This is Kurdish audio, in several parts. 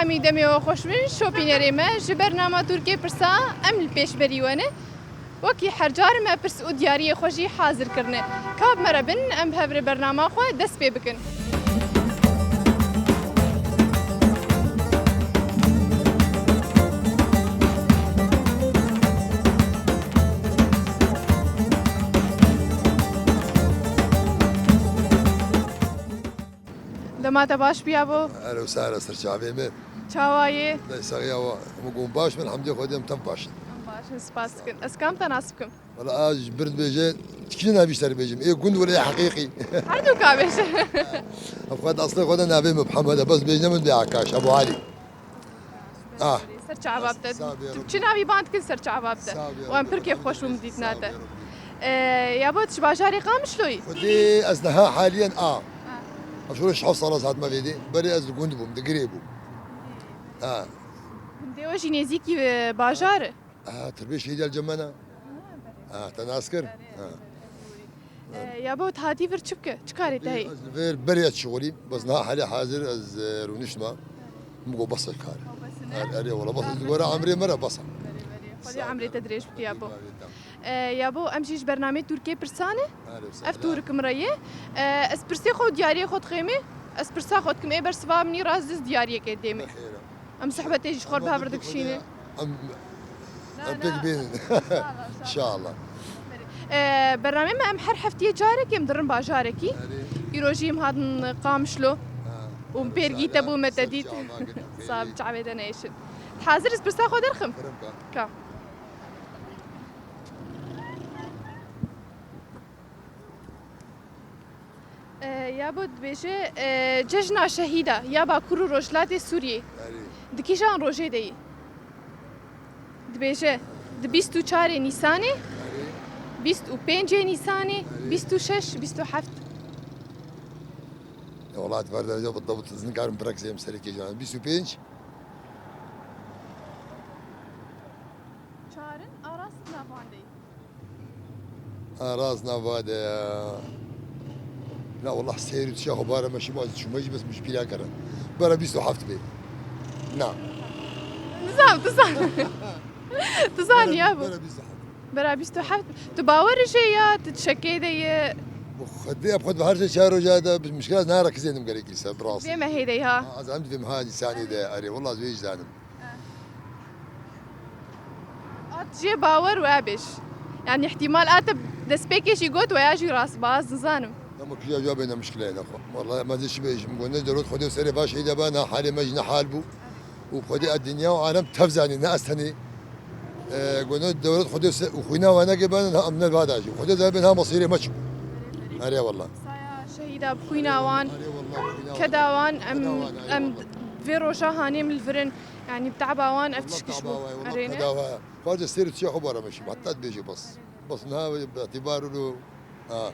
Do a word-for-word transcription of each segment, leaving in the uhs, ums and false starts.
Demê we xweş bin, şopînerê me ji bernama Tirkiyê pirsa em li pêşberî we ne. Wekî her car me pirs û diyariyê xwe jî hazir kirine. Ka bi me re bin, em bi hev re bernama xwe dest pê bikin. Dema te baş bîya bo. Elo sare ser çavê me. Çawa yê? Dê saxiya wa. Min got baş, min hemdê Xwedê em tev baş in. Em baş in, spas dikin. Ez kam te nas bikim? Wala a ji bir dibêje, tikî nabî ser bêjim. Ê gund wala ê heqîqî. Her du ka bêje. Ev xwe aslê xwe de navê min Mihemed e, bes bêjine min bê Akaş, Ebu Alî. Ah. Ser çava bite. Sağ ol, yarabbim. Tu çi navî ban dikin ser çava bite? Sağ ol, yarabbim. Wan pir kêf xweş bûm dîtina te. Sağ ol, yarabbim. Ee, ya bo tu ji bajarê Qamişloyî? Xwedê ez niha haliyen a. Ha. Ez şoreş heft sala hatime vêdê. Berê ez li gund bûm, di girê bûm. Ha. Gundê we jî nêzîkî, e, bajar e? Ha, Tirbê Şehîd El Cemena. Ha, te nas kir? Ha. E, ya bo tu hatî vir çi bike? Çi karê te heye? Ez li vir berê ez şixulîm. Bes niha hale hazir ez, e, rûniştime. Min got bes e kar. Ew bes e? Er-, erê wala bes e. Li gora emrê me re bes e. Berê, berê. Xwedê emrê te dirêj bike ya bo. E, ya bo em jî ji bernameyê Tirkiyê pirsan e. Ev Tûrik min re ye. E, ez pirsê xwe û diyariyê xwe dixêmê. Ez pirsa xwe dikim, ê bersiva min î rast diz diyariyekê dêmê. Em sohbetê jî xwe bi hev re dikişînin. Em, em pêk bênin. Înşallah. Ee, bernameyê me em her heftiyê carekê em dirin bajarekî. Îro jî em hatin Qamişlo. Û em pêrgî te bû me te dît. Sab çavê de neyşin. Hazir iz pirsa xwe derxim. Ka. E, ya bo dibêje, e, Cejna Şehîda ya Bakur û Rojhilatê Sûriyê. Erê. Di kîjan rojê de yî? Dibêje, di bîst û çarê Nîsanê, erê, bîst û pêncê Nîsanê, erê, bîst û şeş, bîst û heft. Ya welat ver derece bit, bit, ez nikarim pirekseyim serê kêjan. Bîst û pênc. Çarin, a rast navandeyî. Ha, rast nava de ya. Na, wallah, seyr û çiya xwe bare me şima çûme jî bes min ji pîra kere. Bera bîst û heft bê. Na. Nizam, tu zan. Tu zan ya bu. Bera bîst û heft. Bera bîst û heft. Tu bawer jê ya, tu çekê de ye. Bu Xwedê, Xwedê her şey çar roja da, biz müşkil az nara kizênim gerekirse, biraz. Vê mehê de ha. Ha, az hem vê meha insanê de, erê, wallah, ez vê jî zanim. At jê bawer we bêj. Yani ihtimal a te destpêkê jî got we ya jî rast ba, ez nizanim. Ama kîja jî bêne mişkileyê de xwe. Vallahi me zî çi bêjim. Got ne dewlet Xwedê serê baş êde ba, na halê me jî ne hal bû. Û Xwedê e dinya û alem tev zanî, ne ez tenê. E, got ne dewlet Xwedê se-, û xwîna we neke ben, ha em ne vada jî. Xwedê zebên ha masîrê me çi bû. Erê wallah. Saya şehîda bi xwîna wan, erê wallah, xwîna wan, keda wan, em, keda wan, erê em wallah. Vê roja hanê em li vir in. Yani bi teba wan ev tişt bû. Erê ne? Xwace sêr û çiya xwe bara meşî. Heta dibêje bas. Bas niha bi îtibar û ha.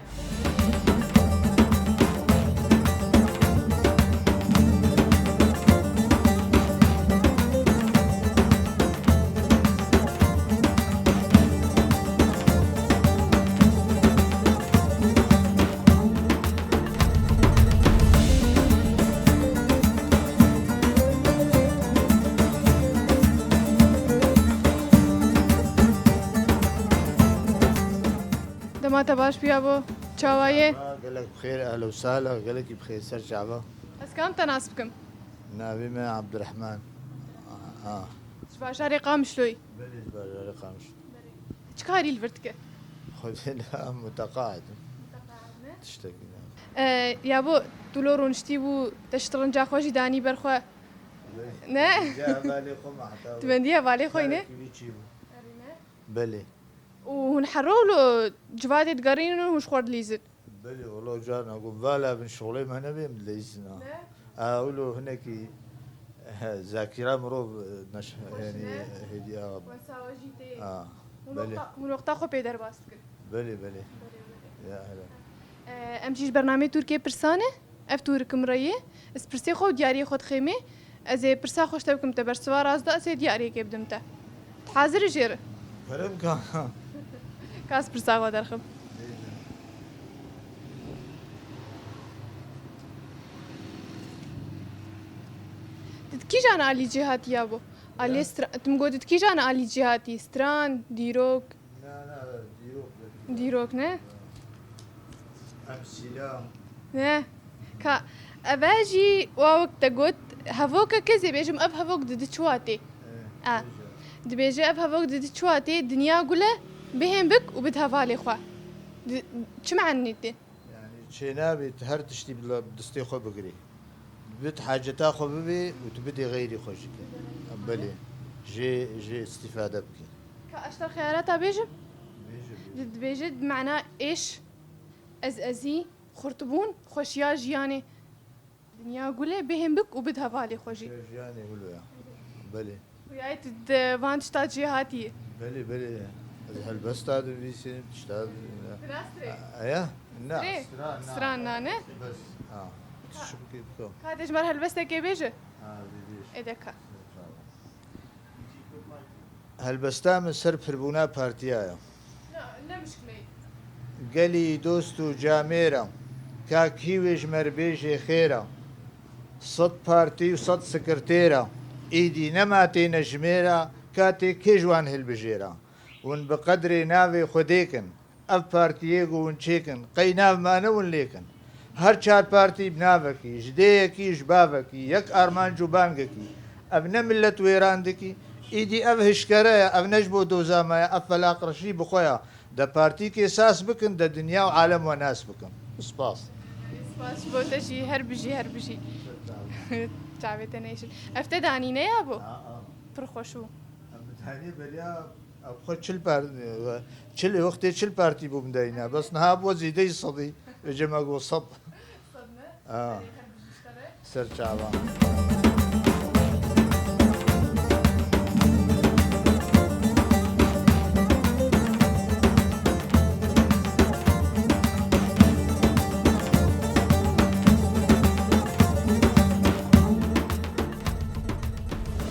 Dema te baş biya bo. Çawa ye? Gelek bi xêr, ehla û sahla, gelekî bi xêr ser çava. Ez kam te nas bikim? Navê me Abdurrahman. Ah. Ji bajarê Qamişloyî? Belê, ji bajarê Qamişlo. Çi karî li vir dike? Xwedê niha muteqaid im. Muteqaid ne? Tiştekî ne. E, ya bo tu lo rûniştî bû, te ji tirinca xwe jî danî ber xwe. Belê. Ne? Bendiya hevalê xwe me heta. Tu bendiya hevalê xwe ne? Carekî wî çî bû. Erê ne? Belê. Û hûn hero lo civadê digerînin û hûn ji xwe dilîzin? Belê, wala carna got, vala bin şoxlê me nebê, em dileyîzin ha. Ne? A, wilo hinekî, he, zakîra mirov, e, neş-, xweş yani, ne? Hêdî a. Wesa we jî tê. A, hûn belê. Wexta, hûn wexta xwe pê derbas dikin. Belê, belê. Belê, belê. Ya, hele. E, em jî ji bernameyê Tirkiyê pirsan e. Ev tûrik min re ye. Ez pirsê xwe û diyariyê xwe dixêmê. Ez ê pirsa xwe ji te bikim, te bersiva rast da, ez ê diyariyekê bidim te. Tu hazir î jê re? Kerem ka. Ka ez pirsa xwe derxim. Tu di Kîjan alî cihatiya bo? Aliyê stran, tu min got tu kîjan alî cihatî? Stran, dîrok? Na, na, dîrok. Dîrok ne? Emsîla. Ne. Ka, eve jî wa wek te got, hevokeke zê bêjim, ev hevok di di çi watê? E, dibêje ev hevok di di çi watê, dinya gul e, bihên bik û bid hevalê xwe. Di, çi me'nî tê? Yani çênabê tu her tiştî bi destê xwe bigirî. Bi tu haceta xwe bibê û tu bidê xeyrî xwe jî ke. Belê. Jê, jê îstîfade bikî. Ka eşter xeyarata bêjim? Bêje, bêje. Di-, dibêje mana êş, ez ezî, xurtbûn, xweşiya jiyanê. Dinya gul e, bihên bik û bid hevalê xwe jî. Xweşiya jiyanê gul e. Belê. Xuya tu di van tişta cihatiye. Belê, belê. Ez helbesta dinivîsim, tişta di-, Di nas re? Aya? Na, Sirê? Stran, na. Stran, na, ne? Bes, ha. Ka-, Şibkê biko. Ka te ji me re helbestekê bêje? Ha, bêje. Ê de ka. Helbesta min ser pirbûna partiya ye. Na, ne mişkileyî. Gelî dost û camêra, ka kî wê ji me re bêjê xêra. Sed partî û sed sekretêra, êdî nema têne jimêra, ka tê kê ji wan hilbijêra. Hûn bi qedrê navê Xwedê kin, ev partiyê ku hûn çêkin, qey nav mane hûn lêkin. Her çar partî bi navekî, ji dêyekî, ji bavekî, yek armanc û bangekî. Ev ne millet wêran dikî, îdî ev hişkere ye, ev ne ji bo doza me ye, ev felaqreşî bi xwe ye. De partîkê sas bikin, de dinya û alem we nas bikin. Spas. Spas ji bo te jî, her bijî, her bijî. Çavê te neyşin. Ev te danîne ya bo? Aa, aa. Pir xweş bû. Em bi tanî beriya, em xwe çil par-, çil, wextê çil partî bû min deyne. Bes niha bû zêdeyî sedî. Vêce me got sed. Sed ne? Ha. Erê, her bijî ji te re. Ser çava.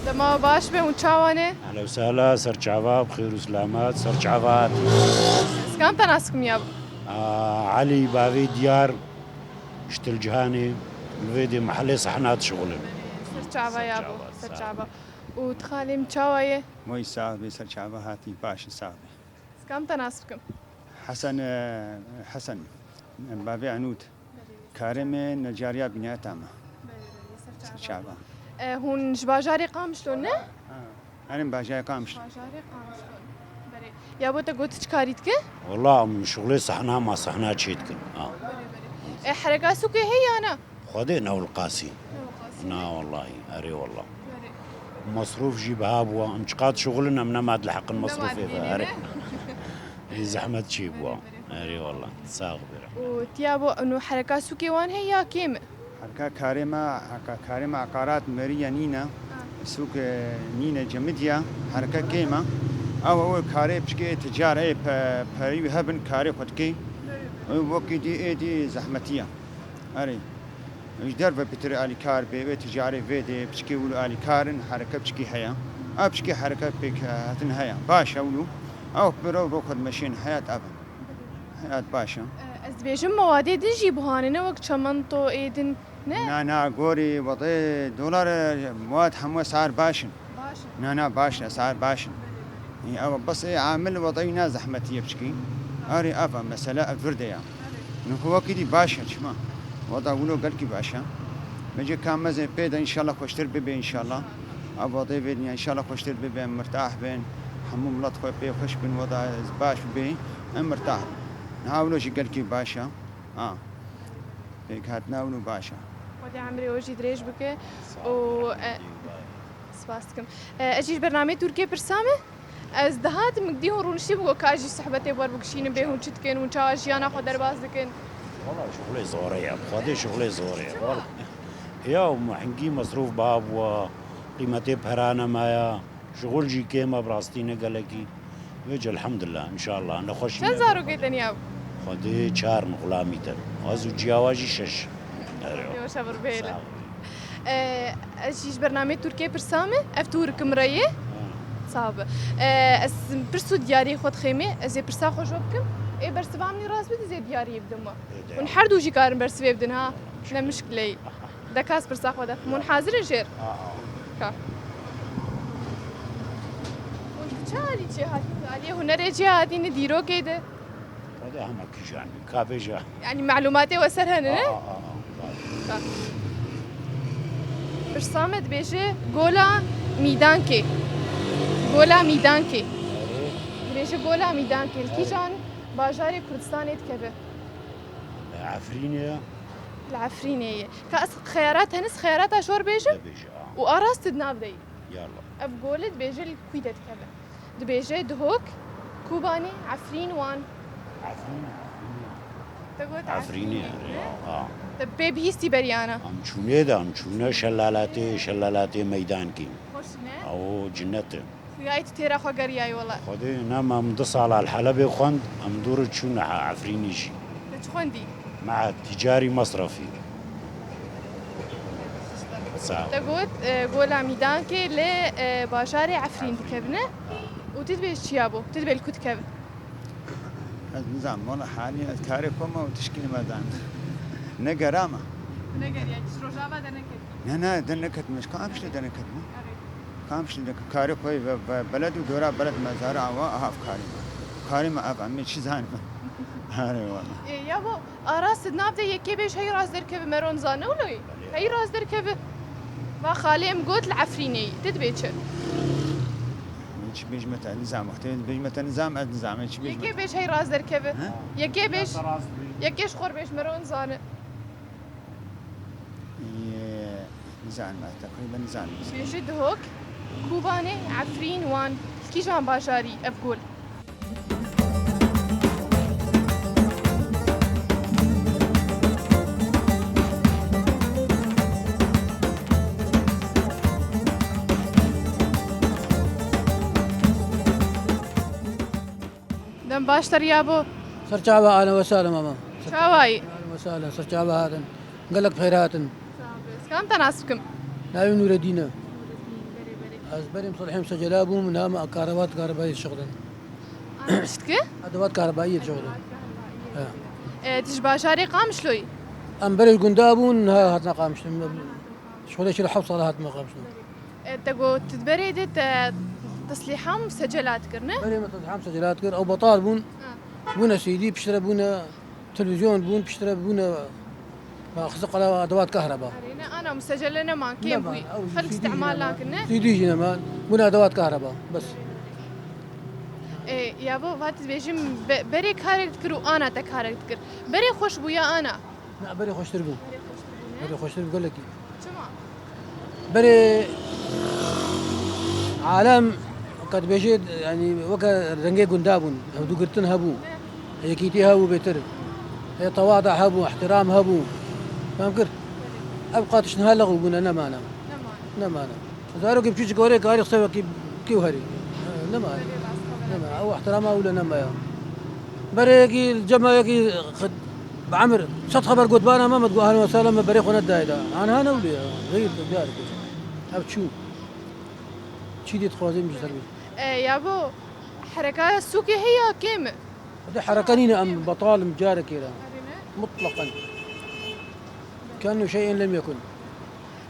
Dema baş be, hûn çawa ne? Ehla û sehla, ser çava, bi xêr û selamet, ser çava. Ez kam te nas kim ya? Aa, Elî, bavê Diyar, ji Tilcihanê, li vê dê mehelê sehna dişixulin. Ser çava ya bo, ser çava. Û tu xalê min çawa ye? Moy sax bê, ser çava hatî, baş e, sax bê. Ez kam te nas bikim? Hesen, e, Hesen, e, bavê Enût. Karê me necariya bîneta me. Belê, belê, ser çava. Ser çava. E, hûn ji bajarê Qamişlo ne? Ha, erê, bajarê Qamişlo. Bajarê Qamişlo. Belê. Ya bo te got çi karî dike? Wala em şixulê sehna ma sehna çê dikin. Ha. Belê, belê. E, hereka sûkê heye ya ne? Xwedê newlqasî. Newlqasî. Na wallahî, erê wallah. Belê. Mesrûf jî biha bûwa. Em çiqat şixulin em nema dileheqin mesrûfê ve. Erê. Ê, zehmet çê bûwa. Erê, erê. Erê wallah. Sax bêre. Û tiya bo eno hereka sûkê wan heye ya kêm e? Hereka karê me, hereka karê me eqarat meriya nîne. Ha. Sûk, e, nîne cemidiya, hereka kêm e. Ew, ew karê piçkê ticar, ê pe-, perî hebin karê xwe dikê. Belê, belê. Ew wekî dî, ê dî zehmetiya. Erê. Ji derve pitir alîkar bê, wê ticarê vê dê, piçkê wilo alîkar in, hereke piçkî heye. Ew piçkê hereke pêk hatin heye. Baş e wilo. Ew bi rew ro xwe dimeşên heyat ev in. Heyat baş e. Ez dibêjim mewadê din jî buhanine wek çemento ê din, ne? Na, na, gorî, wedê dolar, mewad hemû esar baş in. Baş in. Na, na, baş in, esar baş in. Belê, belê. Ê, ew bes ê amil wedê wî na zehmetî ye piçkî. Erê, ev e, mesele ev vir de ya. Belê. Niko wekî dî baş e, çima? Weda wilo gelkî baş e. Bence ka mezin pê de înşallah xweştir bibe înşallah. Ev wedê vê dinya înşallah xweştir bibe, em mirtah bin. Hemû milet xwe pê xweş bin, weda baş bibe, em mirtah bin. Niha wilo jî gelkî baş e. Ha. Pêkhatina wilo baş e. Xwedê emrê we jî dirêj bike. Sağ û, ol, e, rehmetî. Spas dikim. E, ez jî ji bernameyê Tirkiyê pirsa me. Ez dihatim, dî hûn rûniştî bû, ka ez jî sohbetê bi we re bikişînim, bê hûn çi dikin, hûn çawa jiyana xwe derbas dikin? Wala şixulê zor e ya, bi Xwedê şixulê zor e ya. Wala. Ya, hingî mesrûf biha bûwa, qîmetê pera nema ya, şixul jî kêm e, bi rastî ne gelekî. Vêce elhamdulillah, înşallah, nexweşî. Çend zarokê te niya? Xwedê çar in xulamî te. Ez û ciyawa jî şeş. Erê. Yavaş bir bêle. Sağ ol. Ee, ez jî ji bernameyê Tirkiyê pirsa me. Ev Tirk min re ye. Ha. Sağ be. Ee, ez pirs û diyariyê xwe dixêmê. Ez ê pirsa xwe ji we bikim. Ê bersiva min rast bidî, ez ê diyariyê bidim we. Ê, de. Hûn her du jî karin bersivê bidin ha. Ne mişkileyî. De kas pirsa xwe de. Hûn hazir in jêr? Ha, ha. Hûn di çi alî çê hatîn? Aliyê hunerê çê hatîn, dîrokê de? Xwedê hema kijan, ka bêja. Yanî malûmatê we ser hene, ne? A, a, a, a. Ka. Pirsa me dibêje Gola Mîdankê. Gola Mîdankê. Erê. Dibêje Gola Mîdankê. Li kîjan bajarê Kurdistanê dikeve? Li Efrînê ye. Li Efrînê ye. Ka ez xeyarat hene, ez xeyarata ji we re bêjim? Bêje, a. Û a rast di nav de ye. Yalla. Ev gole dibêje li kû de dikeve. Dibêje Dihok, Kûbanê, Efrîn, Wan. Efrîn, Efrîn. Te got Efrînê, Efrînê, ne? Ya, ha. Te pê bihîstî beriyana? Em çûnê de, em çûne şelalatê, şelalatê Meydankî. Xweş ne? Awo, cinnet e. Xuyayê tu têra xwe geriyayî wela. Xwedê nema em du sala li Helebê xwend, em dû re çûne ha Efrînî jî. Te çi xwendî? Meha tîcarî mesrefî. Sağ ol. Te got, e, Gola Mîdankê li, e, bajarê Efrîn dikevine. Ha. Û tu dibêj çiya bo? Tu dibê li ku dikevin? Ez nizam, wala halî ez karê xwe me û tişkî me dan. Ne gera me. Ne geriya, ji Rojava de neketî. Ne, ne, de neketim, ez kam ştê de neketim. Evet. Kam ştê de karê xwe ve, ve beled û dora beled me zara awa, aha ev karê me. Karê me ev, em ê çi zanim. Are wala. E, ya bo, a rast di nav de yekê bêj hey rast derkeve, me ron zane wilo ye. Belê. Hey rast derkeve. Va xalê em got li Efrînê ye. Tu dibê çi? Çi bêj me te nizam, wextê bêj me te nizam, ez nizam, çi bêj me Yekê te? Bêj hey rast derkeve. He? Yekê bêj, yekê ji xwe bêj me ron zane. Yê, nizanim ez, teqrîben nizanim. Bêje Dihok, Kûbanê, Efrîn, Wan, kîjan bajarî ev gol? Dem baş te riya bo. Ser çava, ahlen ve sahlen mama. Çawa yî? Ahlen ve sahlen, ser çava hatin. Gelek xêr hatin. Sağ ol. Ez kam te nas bikim? Navê Nûredîn e. Nûredîn, berê, berê. Ez berê em Selhê Secelê bûm, niha me karebat, karebayê dişixulin. Ana çi dike? Edevat karebayî dişixulin. Edevat karebayî. He. E, tu ji bajarê Qamişlo yî? Em berê gunda bûn, niha hatina Qamişlo. Şixulê çil heft sala hatime Qamişlo. E, te got, tu di berê de te teslîha û secela dikir, ne? Berê me teslîha û secela dikir, ew betal bûn. Ha. Bûne C D, piştre bûne televîzyon, bûn piştre bûne, ma xizir qala edevat kahreba. Erê, ne, ana musecele neman, kêm bûyî. Xelk îstîmal nakin, ne? C D jî neman, bûne edevat kahreba, bes. E, ya bo, va tu dibêjim, be-, berê karek dikir û ana te karek dikir. Berê xweş bû ya ana? Na, berê xweştir bû. Berê xweştir bû, ne? Berê xweştir bû gelekî. Çima? Berê alem, ka dibêjê, yanî weke rengê gunda bûn. Hevdûgirtin hebû. Ne? Yekîtî hebû bêtir. Hê tewada hebû, ihtiram hebû. Fem kir? Ev qatiş niha lexw bûne, nemane. Nemane. Nemane. Zarokê biçûçik were karî qise wekî kî herî. Nema. Nema. Ew ihtirama wile nema ya. Berê yekî cema yekî xid-, bi emir sed xeber got bana me, me digot ahlen ve sahlen, me berê xwe nedayê da. Anha ne wile ya. Xeyr, diyar kir. Ev çû. Çî dî dixwazim ji ser bî. E, ya bo hereka sûkê heye ya kêm e? Hadi hereka nîne, em betal in carekê re. Mutlaqen. Kenu şey'en lem yekun.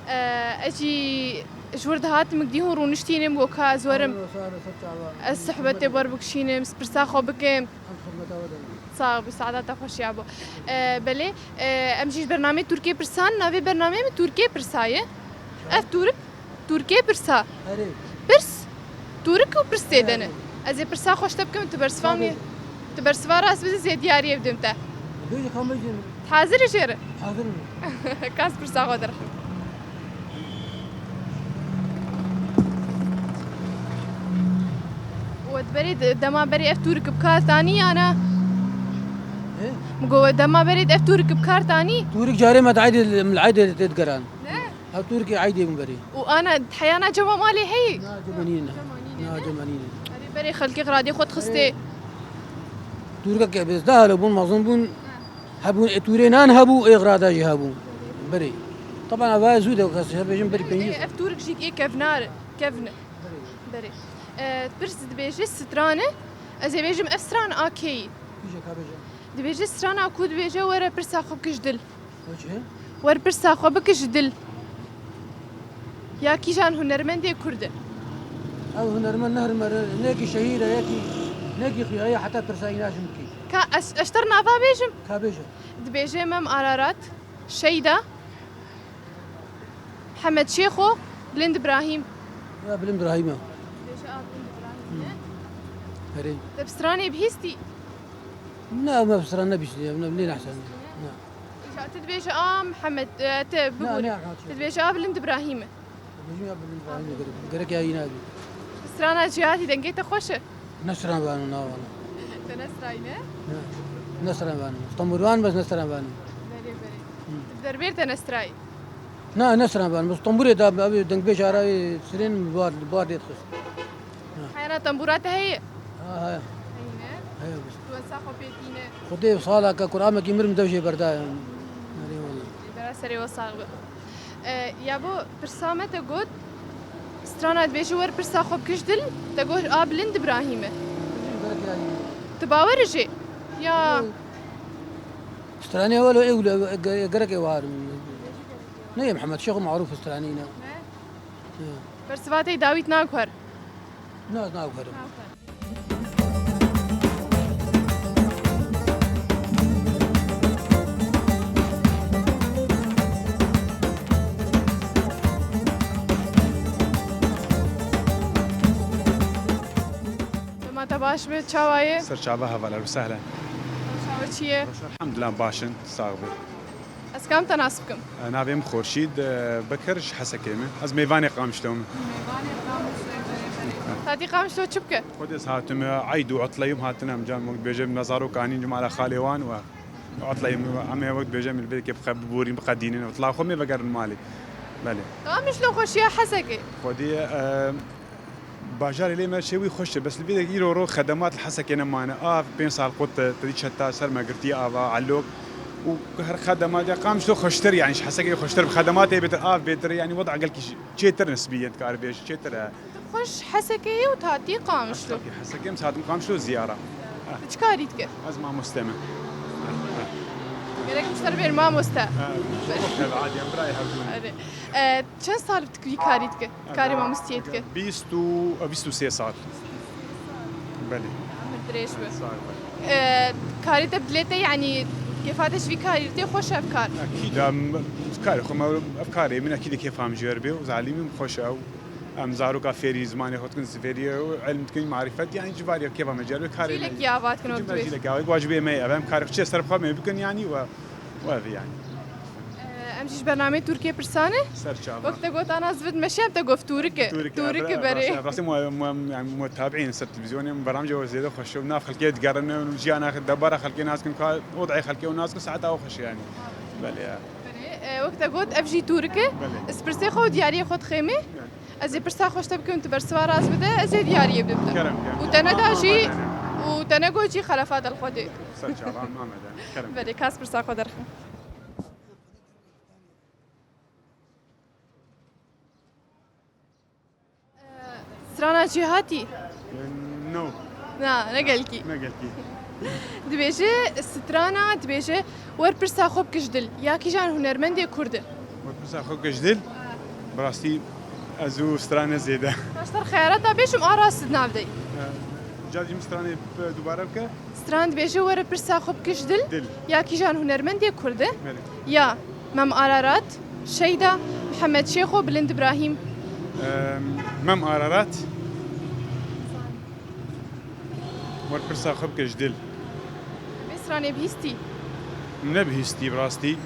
E, ez jî ji wir dihatim, min dî hûn rûniştînim, got ka ez werim. Ez sohbetê ber bikişînim, ez pirsa xwe bikim. Sağ ol, saada te xweş ya bo. E, belê, e, em jî ji bernameyê Tirkiyê pirsan, navê bernameyê min Tirkiyê pirsa ye. Ev Tirk, Tirkiyê pirsa. Erê. Pirs, Tirk û pirs tê de ne. Erê. Ez ê pirsa xwe ji te bikim, tu bersiva min, tu bersiva rast bidî, zê diyariyê bidim te. Bêje ka mecin. Hazir jê re. Hazir im. Kas pirsa xwe derxim. We berê de-, dema berê ev tûrik bi kar tanî yana? He? Min got, we dema berê ev tûrik bi kar tanî? Tûrik carê me di eydê, min li eydê tê digeran. Ne? Ev tûrikê eydê min berê. Û ana heyana cema malê heyî? Na, cema nîne. Cema nîne, na, ne? Cema nîne. Erê, berê xelkê xiradê xwe dixistê. Tûrikeke bêzda halo bûn, mezin bûn. Ha. Hebûn, ê tûrê nan hebû, ê xirada jî hebû. Berê. Taban ava zû de, kes her bêjin berî pêncî. Ev tûrik jî ê kevnar, kevn. Berê. E, pirs dibêje stran e, ez ê bêjim ev stran a kê yî? Bêje ka bêje. Dibêje strana ku dibêje were pirsa xwe bike ji dil. Were pirsa xwe bike ji dil. Ya kîjan hunermendê Kurd e? Ew hunermend ne hunermend, nekî şehîr e, yekî, nekî xuya ye, heta pirsa îna jin bikî. Ka ez, ez ji te re nava bêjim? Ka bêje. Dibêje Mem Ararat, Şeyda, Mihemed Şêxo, Bilind Brahîm. Ya Bilind Brahîm e. Dibêje a Bilind Brahîm e. Erê. Te bi stranê bihîstî? Na, me bi stran nebihîstî, ne, nê nehsendî. Na. Îja tu dibêje a Mihemed, e, te bibûre. Na, ne, na, tu dibêje a Bilind Brahîm e. Dibêjim ya Bilind Brahîm e, gerek, gerek ya yîna bî. Strana Cîhatî dengê te xweş e? Ne stran vano, na vano. Te ne strayî ne? Ne. Ne stran vano. Stambûlvan bes ne stran vano. Berê, berê. Hı. Tu derbêr te ne strayî? Na, ne stran vano. Bes stambûlê da, abi dengbêj ara, e, sirên bar, bar dê dixist. Ha. Heyana tembûra te heye? Ha, heye. Heyne? Heye bes. Tu wesa xwe pê tîne? Xwedê salaka kuramekî mirim dev jê berdaye. Erê wele. Bera serê we sax be. E, ya bo pirsa me te got, strana dibêje wer pirsa xwe bikij dil, te got a Bilind Brahîm e. Gerek ya yî. Tu bawer e jê? Ya. Stranê welo ewle, ge-, gerek ê war. Ne ye Mihemed Şêxo marûf stranî ne. Ne? Ya. Bersiva te dawît naguher. Na, ez naguherim. Dema te baş be, çawa ye? Ser çava heval, ehlen we sehlen. Çawa çi ye? Elhamdulillah, baş in, sax bin. Ez kam te nas bikim? Navê min Xurşîd, e, Bekir, ji Hesekê me. Ez mêvanê Qamişlo me. Mêvanê Qamişlo, berê, berê. Tatî Qamişlo çi bike? Xwedê ez hatim, e, eyd û utleyim hatin em can, wek dibêjim, me zarokanîn cimala xalê wan we. Utleyim, em ê wek dibêjim, li vê kê bixe-, biborîn, biqedînin, utla xwe me vegerin malê. Belê. Qamişlo xweşiya Hesekê. Xwedê, e, Bajarê lê me şêwî xweş e, bes li vê de îro ro xedemat li Hesekê nemane. Av pênc sal qut te dî çeta ser me girtiye ava, elok. Û her xedemat ya Qamişlo xweştir, yanî ji Hesekê xweştir, bi xedematê bêtir, av bêtir, yanî weda gelkî çêtir nisbî yên dikare bêj, çêtir e. Xweş Hesekê ye û tatî Qamişlo. Tatî Hesekê, em sadim Qamişlo ziyara. Tu çi karî dike? Ez mamoste me. Gerek ji te re bêr mamoste. Ha, şeref hebe, adî em birayê hevdû ne. Erê. E, çend sal tu vî karî dike? Karê mamostiyê dike? Bîst û, bîst û sê sal. Belê. Emir dirêj be. Sağ ol. E, karê te bi dilê te, yanî kêfa te ji vî karî tê xweş ev kar? Ekîd, em, karê xwe me, ev karê min ekîd kêfa min ji wer bê û zalîmî min xweş e û em zaroka fêrî zimanê xwe dikin, fêrî û ilm dikin, marîfet, yanî civarî kêfa me ji wer bê karê me. Cîlekî ava dikin wek dibê. Cîlekî ava, wajibê me ye. Ev em karê xwe çi ser bi xwe me bikin, yanî we, we vî yanî. Em jî ji bernameyê Tirkiyê pirsane. Ser çava. Wek te got, ana zivid meşe, em te got tûrik e. Tûrik e, tûrik e berê. Rastî, rastî, mu-, mu-, yanî, mutabiîn ser televîzyonê, em bernamecê zêde xweş e. Nav xelkê digerin, jiyana xelkê, debara xelkê nas dikin, ka, wod'ê xelkê nas dikin, saeta xweş e yanî. Belê ya. Belê, e, wek te got, ev jî tûrik e. Belê. Ez pirsê xwe û diyariyê xwe dixêmê. Belê. Ez ê pirsa xwe ji te bikim, tu bersiva rast bide, ez ê diyariyê bibdim. Kerem, kerem. Û te neda jî, û te negot jî xelefa del xwe dê. Ser çava, em amade. Kerem. Belê, kas pirsa xwe derxin. Strana Cîhatî? No. Na, ne gelkî. Ne gelkî. Dibêje, strana, dibêje, wer pirsa xwe bike ji dil. Ya kîjan hunermendê Kurd e? Wer pirsa xwe bike ji dil? Bi rastî ez û strane zêde. Baştir xeyarata bêjim, a rast di nav de. Ca jî min stranê dubare bike. Stran dibêje, were pirsa xwe bike ji dil. Dil. Ya kîjan hunermendê Kurd e? Belê. Ya Mem Ararat, Şeyda, Mihemed Şêxo, Bilind Brahîm. Em, Mem Ararat. Were pirsa xwe bike ji dil. Vê stranê bihîstî? Ne bihîstî, bi rastî. E.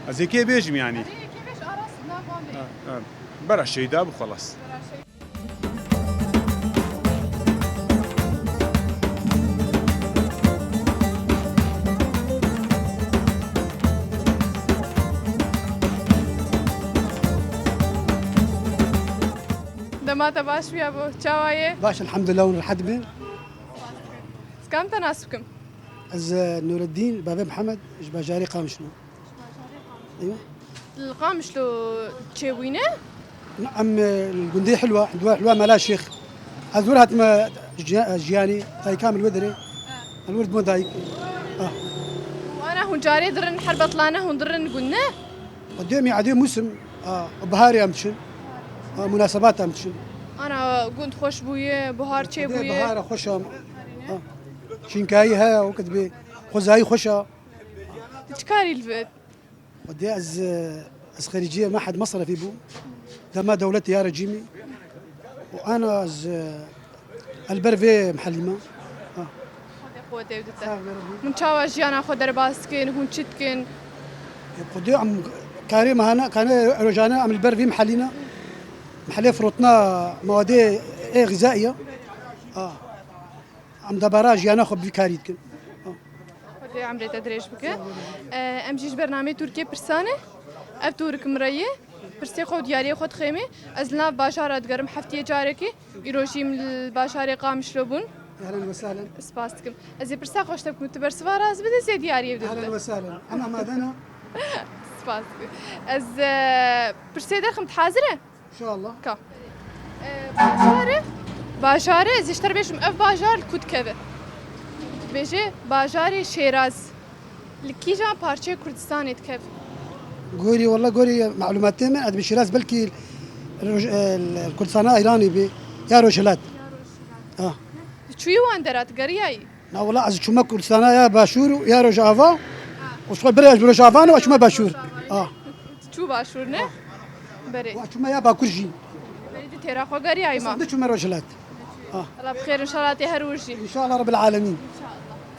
Ez ê kê bêjim yanî? Erê, kê bêj, a rast nav wan bê. Ha, ha. Bera Şeyda bû, xelas. Bera Şeyda. Dema te baş bîya bo, çawa ye? Baş, elhamdülillah, hûn rehet bin. Kam te nas bikim? Ez, e, Nureddîn, bavê Mihemed, ji bajarê Qamişlo. Eywa. Li Qamişlo çêbûyî ne? Em, e, li gundê Hilwa, Hilwa, Hilwa Mela Şêx. Ez wir hatime ji-, jiyanî, dayika min li wir derê. Ha. Ez wir dibûm dayik. Ah. Û ana hûn carê dirin, her betlane hûn dirin gund ne? Xwedê em ê edê mûsim, a, biharê em diçin. A, munasebat em diçin. Ana gund xweş bûye, bihar çê Xwedê bûye. Bihara xweş e. A, şînkayî heye, wekî dibê xwezayî xweş e. Tu çi karî li Xwedê ez, ez xerîciyê mehed mesrefî bûm. Dema dewletê ya rejîmî. Û ana ez, e, li ber vê mihelî me. Ha. Xwedê qewetê bidite. Sağ ol, Rabbi. Hûn çawa jiyana xwe derbas dikin? Hûn çi dikin? E, Xwedê em karê mehana, karê rojane em li ber vê mihelî ne. Mihelê firotina mawadê ê xizaiye. Ha. Em debara jiyana xwe bi vî karî dikin. Xwedê emrê te dirêj bike. E, em jî ji bernameyê Tirkiyê pirsan e. Ev torik min re ye. Pirsê xwe û diyariyê xwe dixêmê. Ez li nav bajara digerim heftiyê carekê. Îro jî min li bajarê Qamişlo bûn. Ehlen ve sehlen. Spas dikim. Ez ê pirsa xwe ji te bikim. Tu bersiva rast bidî, ez ê diyariyê bidî. Ehlen ve sehlen. Em amade ne? Spas dikim. Ez, e, pirsê derxim, tu hazir e? İnşallah. Ka. E, bajarê, bajarê, ez ê ji te re bêjim, ev bajar li ku dikeve? Dibêje bajarê Şêraz. Li kîjan parçeyê Kurdistanê dikeve? Gorî, wela gorî malûmatê min, ez dibê Şîraz belkî roj-, e, li Kurdistana Îranê bê, ya Rojhilat. Ya Rojhilat. Ha. Tu çûyî wan dera, tu geriyayî? Na, wela ez çûme Kurdistana ya Başûr û ya Rojava. Ha. Û ji xwe birê ez ji Rojava ne, ez çûme Başûr. Rojava. Ha. Tu çû Başûr ne? Ha. Berê. Û ez çûme ya Bakur jî. Berê tu têra xwe geriyayî ma? Ez de çûme Rojhilat. Ha. Allah bi xêr, inşallah tê her wir jî. İnşallah Rabbil Alemin.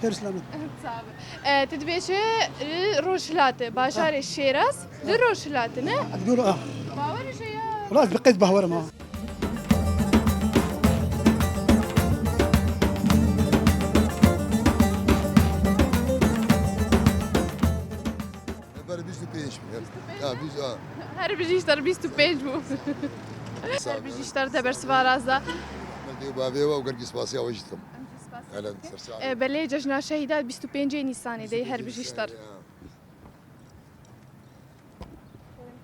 Xêr selamet. Sağ ol. E, tu dibêje, e, Rojhilat e, bajarê Şêraz li Rojhilat e, ne? Diyor, ah. Bawer ji ya. Wala ez bi qeyd bawerim ha. Ber bîst û pênc bû. Ya, bîst, ha. Her bijî ji te re bîst û pênc bû. Sağ ol. Her bijî ji te re, te bersiva rast da. Dê bavê we û gelkî spasiya we jî dikim. Em jî spas dikin. Helen, ser sağ ol. E, belê Cejna Şehîda bîst û pêncê Nîsanê de ye, her bijî ji te re. Ya.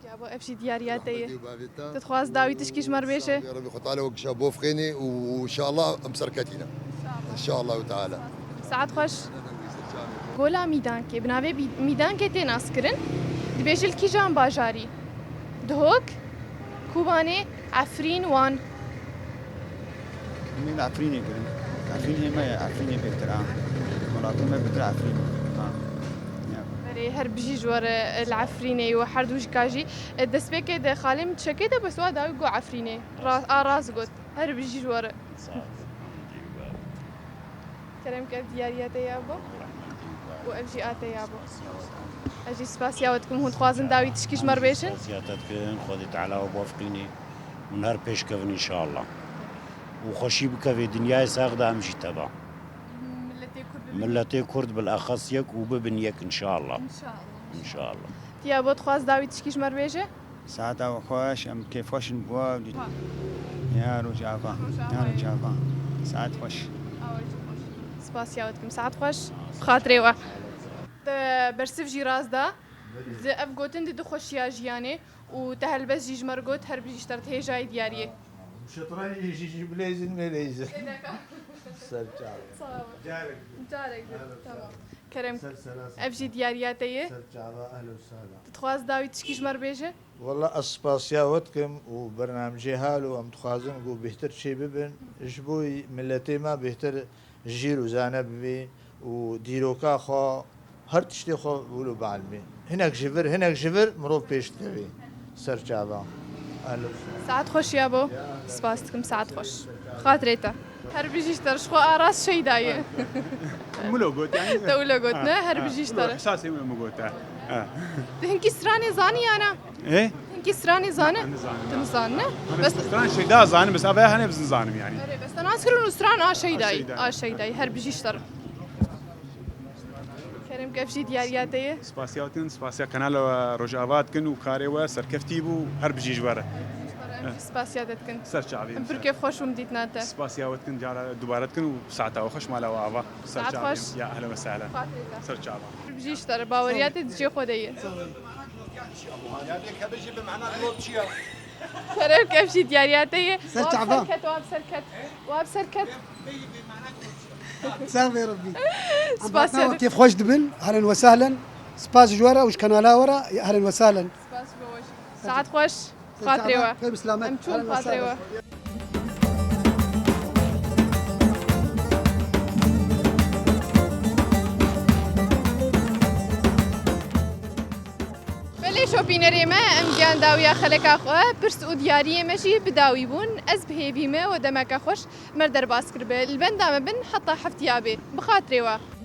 Ya bo, ev jî diyariya te ye. Rahmetê bavê te. Tu dixwaz dawî tişkî ji me re bêje? Sağ ol, ya Rabbi, Xwe Teala wek şa bofxênê û, û inşallah em serketîne. İnşallah. İnşallah Teala. Saet xweş. Gola Mîdankê, bi navê Bî-, Mîdankê tê naskirin. Dibêje li kîjan bajarî? Dihok, Kobanê, Efrîn, Wan. Min Efrînê kirin. Efrînê me ye, Efrînê bêhtir a. Welatê me bêhtir Efrîn. Ha. Ya. Berê her bijî ji we re, e, li Efrînê û her du jika jî. E, destpêkê de xalê min çekê de bes wa dawî got Efrînê. Ra-, a rast got. Her bijî ji we re. Sağ ol. Kerem ke ev diyariya te ya bo. Û ev jî a te ya bo. Ez jî spasiya we dikim. Hûn dixwazin dawî tişkî ji me re bêjin? Spasiya te dikim. Xwedê Teala we bafqînê. Hûn her pêş kevin inşallah. Û xweşî bikevê dinyayê sax de em jî teva. Milletê Kurd bi Milletê Kurd bil exas yek û bibin yek inşallah. İnşallah. İnşallah. Tiya bo dixwaz dawî tişkî ji me re bêje? Saeta we xweş, em kêfxweş in bi we. Ha. Ya Rojava. Rojava. Ya Rojava. Saet xweş. Awe jî xweş. Spasiya we dikim. Saet xweş. Xatirê we. Te bersiv jî rast da. Di ev gotin di du xweşiya jiyanê û te helbest jî ji me re got, her bijî ji te re, hêjayî diyariyê. Şetrayê jî, jî bileyzin, meleyzin. Ser çav. Sağ ol. Carek. Carek. Tamam. Kerem. Ser sera, ser. Ev jî diyariya te ye. Ser çava, ehlen we sehlen. Tu dixwaz dawî tişkî ji me re bêje? Wela ez spasiya we dikim û bernamjê halo em dixwazin ku bêhtir çê bibin. Ji bo miletê me bêhtir jîr û zane bibî û dîroka xwe, her tiştê xwe wilo bielmî. Hinek ji vir, hinek ji vir mirov pêş dikevî. Ser çava. Ehlen we sehlen. Saet xweş ya bo. Spas dikim, saet xweş. Xatirê te. Her bijî ji te re, ji xwe a rast Şeyda ye. Milo got yani. Te wilo got, ne? Her bijî ji te re. Esasê min got, ha. Hinkî stranê zanî ya ne? Ê? Hinkî stranê zane? Nizanim. Tu nizan, ne? Bes stran Şeyda zanim, bes avaya hene bizin zanim yani. Erê, bes te nas kirin û stran a Şeydayî. A Şeydayî. A Şeydayî. Her bijî ji te re. Kerem ke ev jî diyariya te ye. Spasiya we dikin, spasiya kanala Rojava dikin û karê we serkeftî bû, her bijî ji we re. Em jî spasiya te dikin. Ser çavê. Em pir kêfxweş bûm dîtina te. Spasiya we dikin, cara dubare dikin û saeta we xweş, mala we ava. Ser çavê. Saet xweş. Ya ehlen we sehlen. Xatirê te. Ser çava. Bijî ji te re, baweriya te di cihê xwe de ye. Kerem ke ev jî diyariya te ye. Ser çava. Wa bi ser ket, wa bi ser ket. Ser vê Rabbî. Spasiya te. Kêfxweş dibin. Ehlen we sehlen. Spas ji we re û ji kanala we re. Ehlen we sehlen. Spas Saet xweş. Xatirê we. Em çûn xatirê we. Belê şopînerê me, em gihan dawiya xeleka xwe, pirs û diyariyê me jî bi dawî bûn. Ez bi hêvî me û demeke xweş me derbas kiribe. Li benda me bin heta heftiya bê. Bi xatirê we.